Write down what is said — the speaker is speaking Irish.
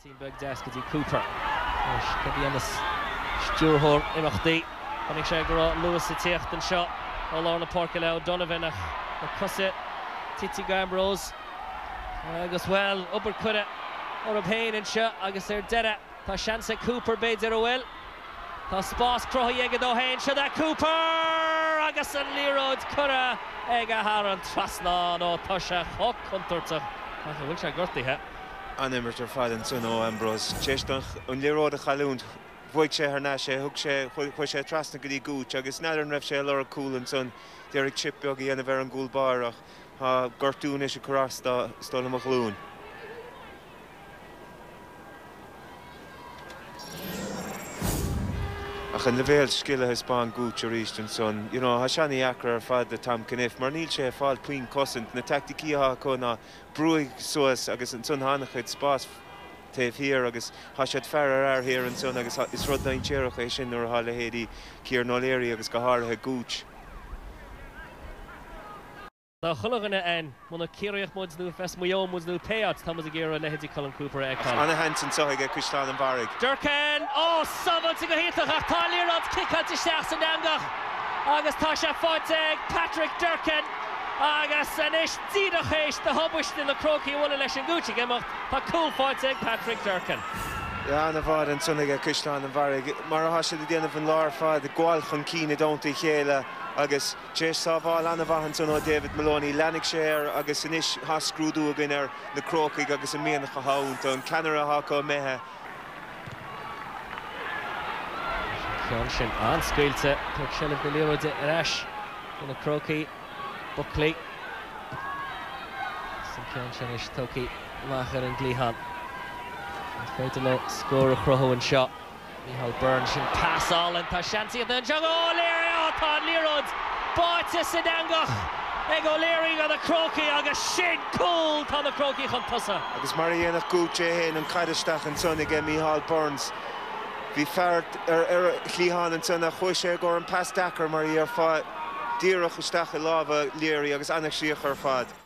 Paisín beag deas go dtí Cooper. Anois, cad a dhéanfas stiúrthóir imeachtaí? Chonaic sé go raibh luas ag tíocht anseo ó lár na páirce le O'Donovan ach na cosa tite ag Ambrose agus, bhuel, obair curtha orthu féin anseo agus ar deireadh tá seans ag Cooper b'fhéidir, an bhfuil? Tá spás cruthaithe aige dó féin. Siod é Cooper agus an liathróid curtha aige thar an trasnán. Ó, tá sé chomh contúirteach ach an bhfuil sé gortaithe? An-imirt ar fad ansan ó Ambrose. Tar éis dó an liathróid a chailliúint, bhuaigh sé thar n-ais é, thug sé, chuaigh sé trasna go dtí Gooch agus n'fheadar an raibh sé ag lorg cúl ansan, d'iarraidh chip beag a dhéanamh ar an gcúl báire ach tá gortú anois ag cur as dó, is dóigh liom, a ghlúin. Ach an leibhéal scil a thaispeáin Gooch arís ansan, you know, tá sé ana-dheacair ar fad do Tom Cunniff mar níl sé ag fáil puinn cosaint. Na teaicticí atá acu ná brúigh suas agus ansan tá an-chuid spás taobh thiar agus tá siad fear ar fhear thiar ansan agus is rud dainséarach é sin nuair atá leithéidí Kieran O'Leary agus go háirithe Gooch. Tá chuile dhuine ann, muna Ciarraíoch muid nó as Maigh Eo muid nó pé áit, tá muid ag iarraidh leithéidí Colm Cooper a fheiceáil. Ach ana-sheans anseo aige Caisleán an Bharraigh. Durcan! Ó, sábháilte go hiontach ach tá an liathróid ciceáilte isteach san eangach agus tá sé faighte ag Patrick Durcan agus anois díreach théis do thubaiste na Crócaigh a bhualadh leis an gcúiteamh ag imeacht, tá cúl faighte ag Patrick Durcan. Ana-bhád ansan aige Caisleán an Bharraigh, mar atá siad ag déanamh an lá ar fad, ag gabháil chun cinn i dteannta a chéile agus tar éis sábháil an-mhaith ansan ó David Moloney, leanfaidh sé air agus anois tá scrúdú againn ar na Crócaigh agus an mianach atá iontu, an ceannaire atá acu imithe. An ceann sin an-scaoilte, tabhairt seilbh na liathróide ar ais do na Crócaigh. Buckley. Agus an ceann sin anois tugtha amach ar an gcliathán. An féidir leo scór a chruthú anseo? Micheál Byrne, sin pas álainn. Tá seans iontach anseo ag O'Leary. Ó, tá an liathróid báite san eangach ag O'Leary do na Crócaigh agus sin cúl! Tá na Crócaigh chun tosaigh. Agus mar a dhéanfadh Gooch é féin, an chaid isteach ansan aige Micheál Burns. Bhí fear ar a chliathán ansan ach chuaigh sé i gcomhair an pas deacair mar a dhéarfá. Díreach isteach i lámha Leary agus an-chríoch ar fad.